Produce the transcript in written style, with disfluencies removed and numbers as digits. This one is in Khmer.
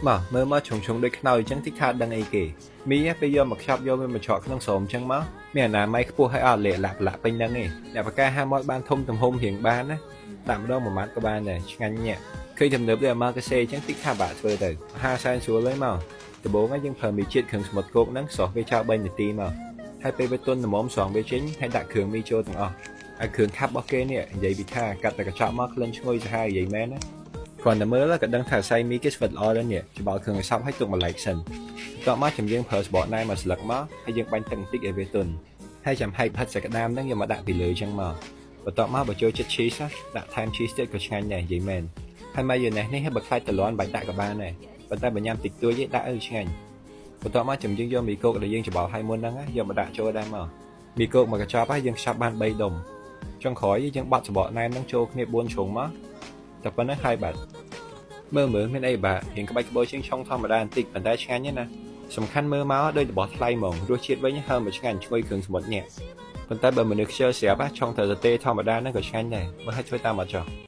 មកមើលមកជ្រុងជ្រុងដូចខ្នើយអញ្ចឹងតិចថាដឹងអីគេមីពេលយកមកខ្ចប់យកវាមកច្រកក្នុងស្រោមអញ្ចឹងមកមានអនាម័យខ្ពស់ហើយអត់លាកលាក់ប្រឡាក់ពេញហ្នឹងឯងអ្នកបកកែហាមាត់បានធំទំហំរៀងបានណាដាក់ម្ដងមួយម៉ាត់ក៏បានដែរឆ្ងាញ់ញាក់ឃើញទំនើបដូចអាម៉ាកាសេអញ្ចឹងតិចថាបាក់ធ្វើទៅហាសែនស្រួលហើយមកដំបូងយើងប្រើមីជាតិគ្រឿងសមុទ្រគោកហ្នឹងស្រោះវាចោល3នាទីមកហើយពេលវាទន់ល្មមស្រង់វាចេញហើយដាក់គ្រឿងមីចូលទាំងអស់ហើយគ្រឿងខាប់របស់គេនេះនិយាយពីថាកាត់តែកញ្ចក់មកក្លិនឈ្ងុយសាហាវនិយាយមែនណាគ្រាន់តែមើលក៏ដឹងថាសៃមីគេស្វិតល្អដែរនេះច្បល់គ្រឿងឲ្យសព្វឲ្យទុកមួយឡែកសិនបន្ទាប់មកចាំយើងប្រើសបកណែមកស្លឹកមកហើយយើងបាញ់ទឹកបន្តិចឲ្យវាទន់ហើយចាំហែកផិតសាច់ក្តាមហ្នឹងយកមកដាក់ពីលើចឹងមកបន្ទាប់មកបើចូលចិត្ត cheese ណាដាក់ថែម cheese ទៀតក៏ឆ្ងាញ់ដែរនិយាយមែនហើយ mayonnaise នេះបើខ្លាចតលាន់បាច់ដាក់ក៏បានដែរប៉ុន្តែបើញ៉ាំតិចតួចទេដាក់ឲ្យឆ្ងាញ់បន្ទាប់មកចាំយើងយកមីគោកដែលយើងច្បល់ឲ្យមុនហ្នឹងយកមកដាក់ចូលដែរមកមីគោកមកកញ្ចប់ហើយយើងខ្ចប់បាន3ដុំចុងក្រោយយើងបាត់សបកណែមហ្នឹងចូលគ្នា4ជ្រុងមកតែប៉ុណ្្នឹងហើយបាត់មើលមើលមានអីបាក់រៀងក្បាច់ក្បូរជាងឆុងធម្មតាបន្តិចប៉ុន្តែឆ្ងាញ់ណាស់ណាសំខាន់មើលមកដូចរបស់ថ្លៃហ្មងរសជាតិវិញហើមមកឆ្ងាញ់ឈ្ងុយគ្រឿងសមុទ្រញាក់ប៉ុន្តែបើមនុស្សខ្ជិលស្រាប់ឆុងត្រូវតែទេធម្មតាហ្នឹងក៏ឆ្ងាញ់ដែរមើលឲ្យជួយតាមអត់ចុះ។